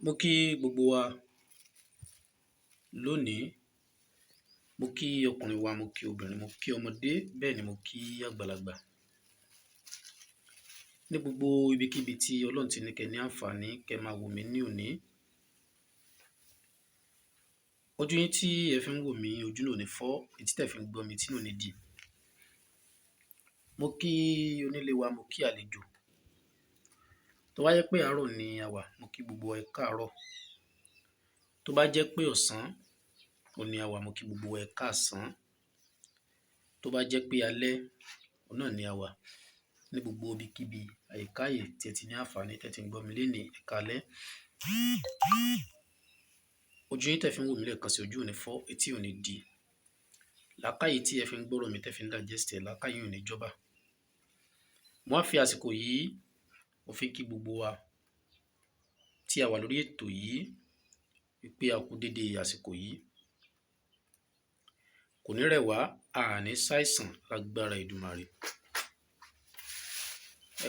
Mo kí gbogbo wa lónìí. Mo kí ọkùnrin wa, mo kí obìnrin, mo kí ọmọdé, bẹ́ẹ̀ ni mo kí àgbàlagbà. Ní gbogbo ibikíbi tí Ọlọ́run ti ní kẹ́ ní àǹfààní kẹ́ máa wò mí ní òní. Ojú yín tí ẹ fi ń wò mí, ojú náà ò ní fọ́, etí tẹ́ fi ń gbọ́ mi, etí náà ò ní di. Mo kí onílé wa, mo kí àlejò. Tó bá jẹ́ pé àárọ̀ ni a wà, mo kí gbogbo wa ẹ káàárọ̀. Tó bá jẹ́ pé ọ̀sán òun ní a wà, mo kí gbogbo wa ẹ káàsán. Tó bá jẹ́ pé alẹ́, òun náà ni a wà. Ní gbogbo ibikíbi, àyíkáyè tí ẹ ti ní àǹfààní tí ẹ ti ń gbọ́ mi lénìí, ẹ káalẹ́. Ojú yín tẹ́ fi ń wò mí lẹ́ẹ̀kan sí, ojú ò ní fọ́, etí ò ní di. Làákàyè tí ẹ fi ń gbọ́rọ̀ mi, tẹ́ fi ń digest ẹ̀, làákàyè yín ò ní jọba. Mo wá fi àsìkò yìí, mo fi ń kí gbogbo wa tí a wà lórí ètò yìí wípé a kú dédé àsìkò yìí. Kò ní rẹ̀ wá, a ní ṣàìsàn lágbára Èdùmàrè.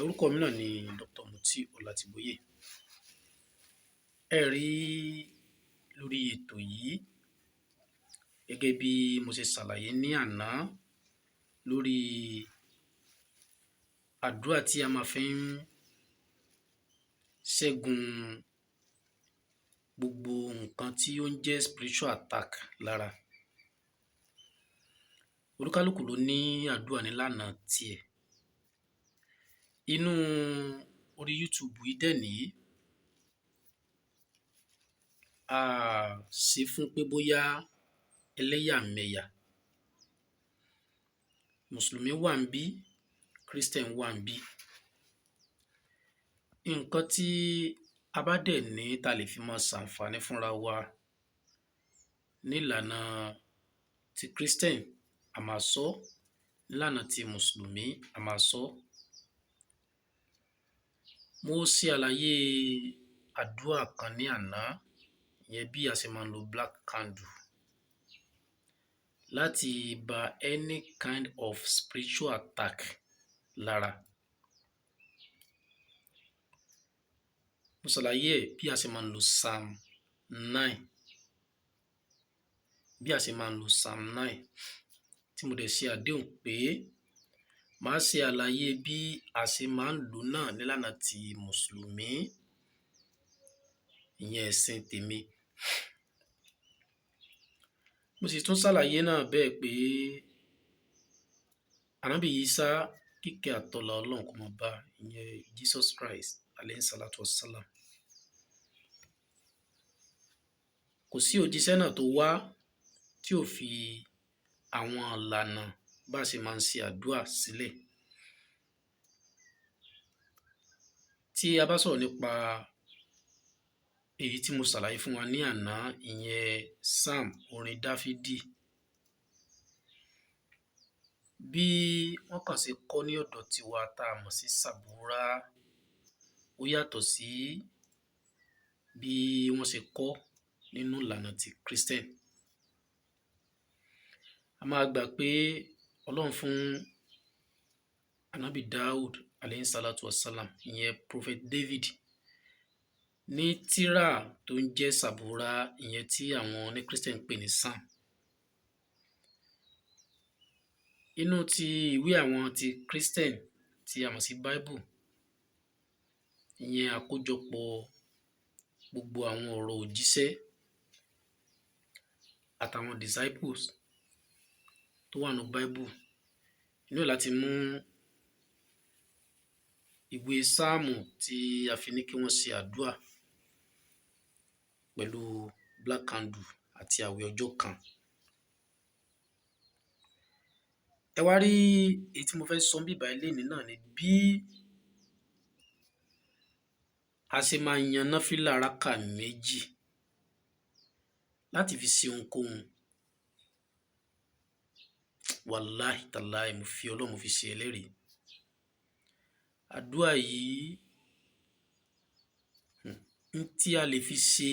Orúkọ mi náà ni Dr. Mutiu Ọlátìbóyè. Ẹ rí lórí ètò yìí, gẹ́gẹ́ bí mo ṣe ṣàlàyé ní àná lórí àdúrà tí a máa fi ń ṣẹ́gun gbogbo nǹkan tí ó ń jẹ́ spiritual attack lára. Olúkálùkù ló ní àdúrà nílànà tiẹ̀. Inú orí YouTube yìí dẹ̀ nìyí, a ṣe fún pé bóyá ẹlẹ́yàmẹ̀yà. Mùsùlùmí wà ńbí, Christian wà ńbí. Nǹkan tí a bá dẹ̀ ní ta lè fi máa ṣàǹfààní fúnra wa nílànà ti Christian, a máa sọ́, nílànà ti Mùsùlùmí, a máa sọ́. Mo ṣe àlàyé àdúrà kan ní àná, ìyẹn bí a ṣe máa ń lo black candle láti ba any kind of spiritual attack lára. Mo ṣàlàyé ẹ̀ bí a ṣe máa ń lo Psalm 9, bí a ṣe máa ń lo Psalm 9, tí mo dẹ̀ ṣe àdéhùn pé màá ṣe àlàyé bí a ṣe máa ń lò náà nílànà ti Mùsùlùmí, ìyẹn ẹ̀sìn tèmi. Mo sì tún ṣàlàyé náà bẹ́ẹ̀ pé Ànábì Ísá, kíkẹ́ àtọlà Ọlọ́run kó máa bá, ìyẹn Jesus Christ alayhi salatu wassalam. Kò sí òjíṣẹ́ náà tó wá tí ò fi àwọn ìlànà bá ṣe máa ń ṣe àdúrà sílẹ̀. Tí a bá sọ̀rọ̀ nípa èyí tí mo ṣàlàyé fún wa ní àná, ìyẹn Psalm orin Dáfídì, bí wọ́n kàn ṣe kọ́ ní ọ̀dọ̀ tiwa tá a mọ̀ sí Sàbúrà, ó yàtọ̀ sí bí wọ́n ṣe kọ́ nínú ìlànà ti Christian. A máa gbà pé Ọlọ́run fún Ànábì Daud alayhi salatu wassalam, ìyẹn Prophet David, ní tírà tó ń jẹ́ Sàbúrà, ìyẹn tí àwọn oní Christian ń pè ní Psalm. Inú ti ìwé àwọn ti Christian tí a mọ̀ sí Bible, ìyẹn àkójọpọ̀ gbogbo àwọn ọ̀rọ̀ òjíṣẹ́ àtàwọn disciples tó wà nínú Bible, inú ẹ̀ láti mú ìwé Sáàmù tí a fi ní kí wọ́n ṣe àdúrà pẹ̀lú black candle àti àwẹ̀ ọjọ́ kan. Ẹ wá rí èyí tí mo fẹ́ sọ níbí báyìí lénìí náà ni bí a ṣe máa yan náfìlà rákà méjì láti fi ṣe ohunkóhun. Wàláhì tàláhì, mo fi Ọlọ́run mo fi ṣe ẹlẹ́rìí. Àdúrà yìí, n tí a lè fi ṣe,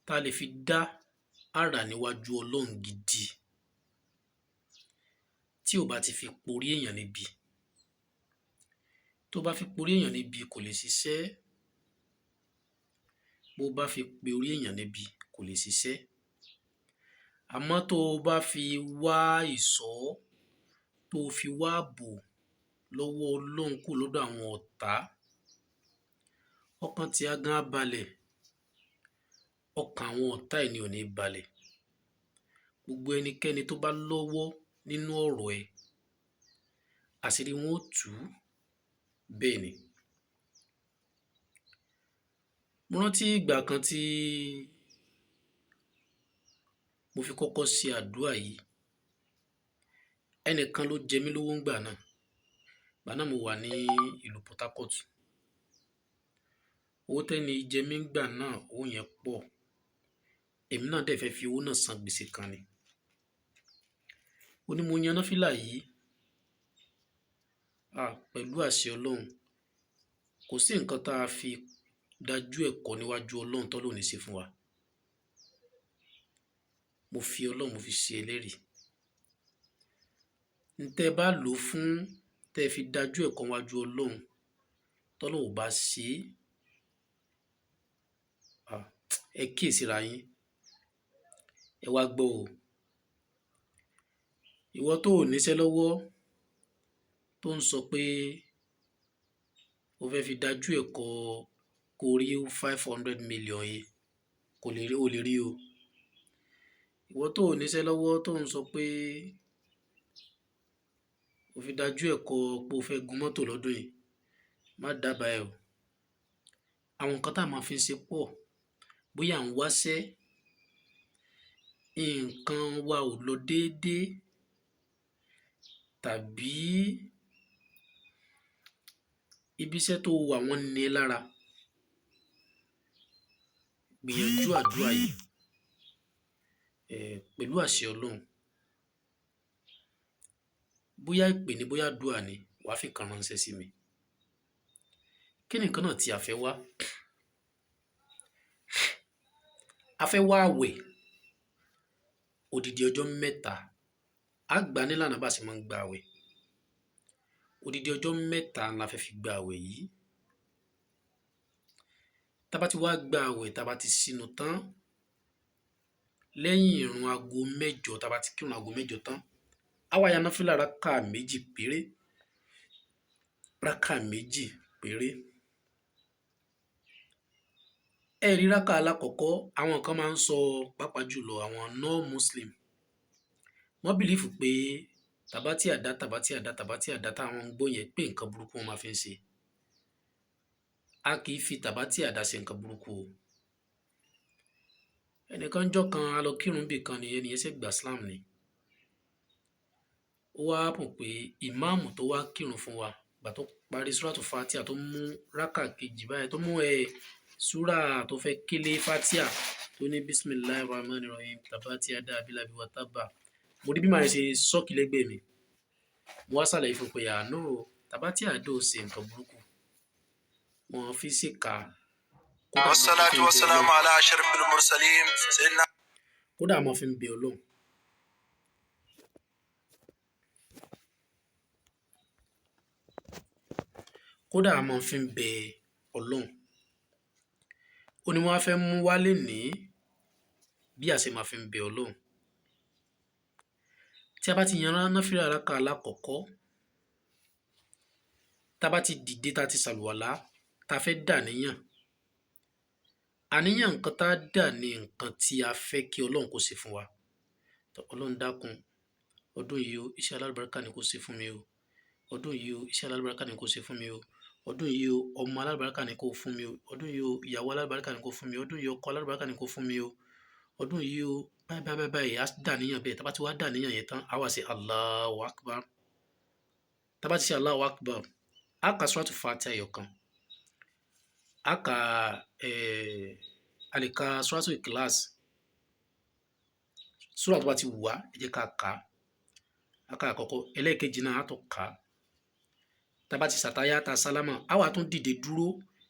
tá a lè fi dá àrà níwájú Ọlọ́run gidi, tí ò bá ti fi porí èèyàn níbi. Tó bá fi porí èèyàn níbi kò lè ṣiṣẹ́. Bó bá fi pe orí èèyàn níbi, kò lè ṣiṣẹ́. Àmọ́ tó o bá fi wá ìṣọ́, tó o fi wá ààbò lọ́wọ́ Ọlọ́run kúrò lọ́dọ̀ àwọn ọ̀tá, ọkàn tí a gan á balẹ̀, ọkàn àwọn ọ̀tá ẹ̀ ni ò ní balẹ̀. Gbogbo ẹnikẹ́ni tó bá lọ́wọ́ nínú ọ̀rọ̀ ẹ, àṣírí wọn ó tú. Bẹ́ẹ̀ ni. Mo rántí ìgbà kan tí mo fi kọ́kọ́ ṣe àdúrà yìí. Ẹnìkan ló jẹ mí lówó ńgbà náà. Ìgbà náà mo wà ní ìlú Port Harcourt. Owó tẹ́ni jẹ mí ńgbà náà, owó yẹn pọ̀. Èmi náà dẹ̀ fẹ́ fi owó náà san gbèsè kan ni. Ó ní mo yan náfìlà yìí, pẹ̀lú àṣẹ Ọlọ́run. Kò sí nǹkan tá a fi dájú ẹ̀kọ́ níwájú Ọlọ́run tó lòun ní ṣe fún wa. Mo fi Ọlọ́run mo fi ṣe ẹlẹ́rìí. Ntẹ́ bá lò fún, tẹ́ fi dájú ẹ̀kọ́ níwájú Ọlọ́run, tọ́lọ́run ò bá ṣe é, ẹ kíyèsíra yín. Ẹ wá gbọ́ o. Ìwọ tó ò níṣẹ́ lọ́wọ́, tó ń sọ pé o fẹ́ fi dájú ẹ̀kọ́ kó rí 500 million yìí, kò lè rí, o lè rí o. Ìwọ tó ò níṣẹ́ lọ́wọ́ tó ń sọ pé o fi dájú ẹ̀kọ́ pé o fẹ́ gun mọ́tò lọ́dún yìí, má dábàá ẹ o. Àwọn nǹkan tá a máa fi ń ṣe pọ̀. Bóyá à ń wáṣẹ́, nǹkan wa ò lọ déédéé, tàbí ibi iṣẹ́ tó wà wọ́n ní ẹ lára. Gbìyànjú àdúrà yìí, pẹ̀lú àṣẹ Ọlọ́run. Bóyá ìpè ní, bóyá àdúrà ni, wàá fi kan ránṣẹ́ sí mi. Kí ni nǹkan náà tí a fẹ́ wá? A fẹ́ wá àwẹ̀ odidi ọjọ́ mẹ́ta. A gbà nílànà bá ṣe máa ń gba àwẹ̀. Odidi ọjọ́ mẹ́ta la fẹ́ fi gba àwẹ̀ yìí. Tá bá ti wá gba àwẹ̀, tá bá ti sínú tán, lẹ́yìn ìrun aago mẹ́jọ, tá bá ti kírun aago mẹ́jọ tán, a wá yan náfìlà rákà méjì péré. Rákà méjì péré. Ẹ rí rákà alákọ̀ọ́kọ́, àwọn kan máa ń sọ, pàápàá jùlọ àwọn non-Muslim. Wọ́n believe pé tàbátì àdá, tàbátì àdá, tàbátì àdá táwọn ń gbọ́ yẹn pé nǹkan burúkú wọ́n máa fi ń ṣe. A kì í fi tàbátì àdá ṣe nǹkan burúkú o. Ẹnìkan jọ́ kan a lọ kírun bí kan ni, ẹni yẹn ṣẹ̀ gba Islam ni. Ó wá happen pé ìmáàmù tó wá kírun fún wa, ìgbà tó parí Suratu Fatiha tó mú rákà kejì báyìí, tó mú súrà tó fẹ́ kélé Fatiha tó ní Bismillahir Rahmanir Rahim, tàbátì àdá abilabi wa tábà. Mo rí bí màá ṣe sọ́ọ̀kì lẹ́gbẹ̀ẹ́ mi. Mo wá sàlàyé fún un pé àánú o, tàbátì àdá ò ṣe nǹkan burúkú. Wọ́n fi ṣèkà. والصلاة والسلام على أشرف المرسلين سيدنا Kódà mo fi ń bẹ Ọlọ́run. Kódà mo fi ń bẹ Ọlọ́run. Ó ní wọ́n á fẹ́ mú wálé ní bí a ṣe máa fi ń bẹ Ọlọ́run. Tí a bá ti yan náfìlà rákà alákọ̀ọ́kọ́, tá a bá ti dìde, tá a ti ṣàlùwàlá, tá a fẹ́ dà níyàn. Àníyàn nǹkan tá a dà ní nǹkan tí a fẹ́ kí Ọlọ́run kó ṣe fún wa. Ọlọ́run dákun, ọdún yìí o, iṣẹ́ alálùbáríkà ni kó ṣe fún mi o. Ọdún yìí o, iṣẹ́ alálùbáríkà ni kó ṣe fún mi o. Ọdún yìí o, ọmọ alálùbáríkà ni kó fún mi o. Ọdún yìí o, ìyàwó alálùbáríkà ni kó fún mi o. Ọdún yìí o, ọkọ alálùbáríkà ni kó fún mi o. Ọdún yìí o, báyìí báyìí báyìí, a dà níyàn bẹ́ẹ̀. Tá bá ti wá dà níyàn yẹn tán, a wá ṣe Allahu Akbar. Tá bá ti ṣe Allahu Akbar, a kà Suratu Fatiha ẹyọ kan. A kà, a lè ka Suratu Ikhlas. Súrà tó bá ti wù wá, ẹ jẹ́ ká kà á. A kà àkọ́kọ́, ẹlẹ́ẹ̀kejì náà a tún kà á. Tá bá ti sàtáyà ta sálámà, a wá tún dìde dúró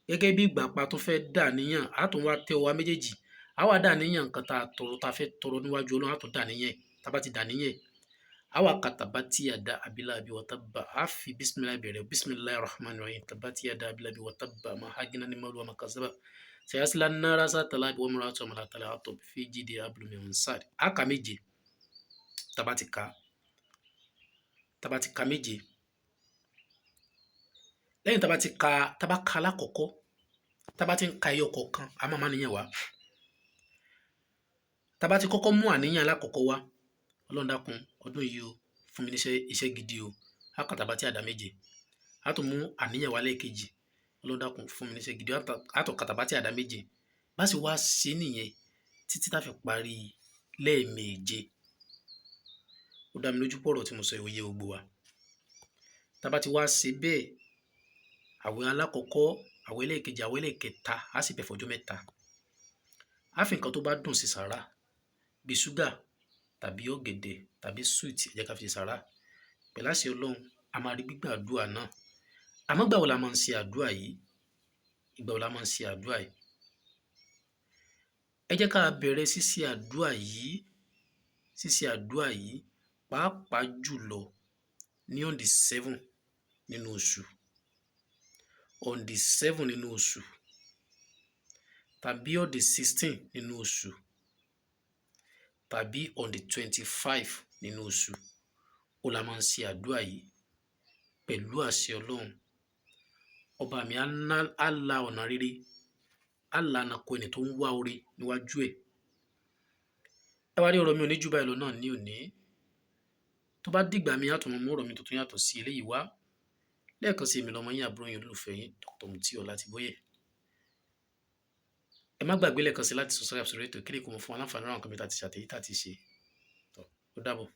gẹ́gẹ́ bí ìgbà pa tó fẹ́ dà níyàn, a tún wá tẹ ọwọ́ méjèèjì. A wá dà níyàn nǹkan tá a tọrọ, tá a fẹ́ tọrọ níwájú Ọlọ́run, a tún dà níyàn. Tá bá ti dà níyàn, a wá ka tàbátì àdá abilabi wa tabba. A fi bisimilahi bẹ̀rẹ̀, bisimilahi rahman rahim, tàbátì àdá abilabi wa tabba, ma hagina ni malu wa ma kasaba, Sayasila nara satala bi wọ́n mìíràn tó tala àtọ̀ fi jíde abúlé nsad. A kà méje. Tá bá ti ka, tá bá ti ka méje. Lẹ́yìn tá bá ti ka, tá bá ka alákọ̀ọ́kọ́, tá bá ti ń ka ẹyọ kọ̀ọ̀kan, a máa máa níyàn wá. Tá bá ti kọ́kọ́ mú àníyàn alákọ̀ọ́kọ́ wá, Ọlọ́run dákun, ọdún yìí o, fún mi níṣẹ́, iṣẹ́ gidi o. A kà tàbá tí àdá méje. A tún mú àníyàn wá lẹ́ẹ̀kejì. Ọlọ́run dákun, fún mi níṣẹ́ gidi o. A tún kà tàbá tí àdá méje. Bá sì wá ṣe nìyẹn títí tá fi parí lẹ́ẹ̀méje. Ó dá mi lójú pọ̀rọ̀ tí mo sọ yìí ó yé gbogbo wa. Tá bá ti wá ṣe bẹ́ẹ̀, àwẹ̀ alákọ̀ọ́kọ́, àwẹ̀ ẹlẹ́ẹ̀kejì, àwẹ̀ ẹlẹ́ẹ̀kẹta, á sì bẹ̀ fọjọ́ 3. A fi nǹkan tó bá dùn sí sàárà bíi ṣúgà tàbí ọ̀gẹ̀dẹ̀ tàbí sweet, ẹ jẹ́ ká fi ṣe sàárà. Pẹ̀lú àṣẹ Ọlọ́run, a máa rí gbígbà àdúrà náà. Àmọ́ ìgbà wo la máa ń ṣe àdúrà yìí? Ìgbà wo la máa ń ṣe àdúrà yìí? Ẹ jẹ́ ká bẹ̀rẹ̀ ṣíṣe àdúrà yìí, ṣíṣe àdúrà yìí pàápàá jùlọ ní on the 7 nínú oṣù, on the 7 nínú oṣù tàbí on the 16 nínú oṣù tàbí on the 25 nínú oṣù. Ó la máa ń ṣe àdúrà yìí pẹ̀lú àṣẹ Ọlọ́run. Ọba mi á la ọ̀nà rere, á la ọ̀nà kọ ẹni tó ń wá oore níwájú ẹ̀. Ẹ wá rí ọ̀rọ̀ mi ò ní jù báyìí lọ náà ní òní. Tó bá dìgbà mi, á tún mú ọ̀rọ̀ mi tuntun yàtọ̀ sí eléyìí wá. Lẹ́ẹ̀kan sí, èmi lọmọ yín, àbúrò yín, olólùfẹ́ yín, Dr. Mutiu Ọlátìbóyè. Ẹ má gbàgbé lẹ́ẹ̀kan sí láti subscribe sórí ètò kí lè kó mọ fún wa láǹfààní àwọn nǹkan mi tá ti ṣe àtèyí tá ti ṣe. Ó dàbọ̀.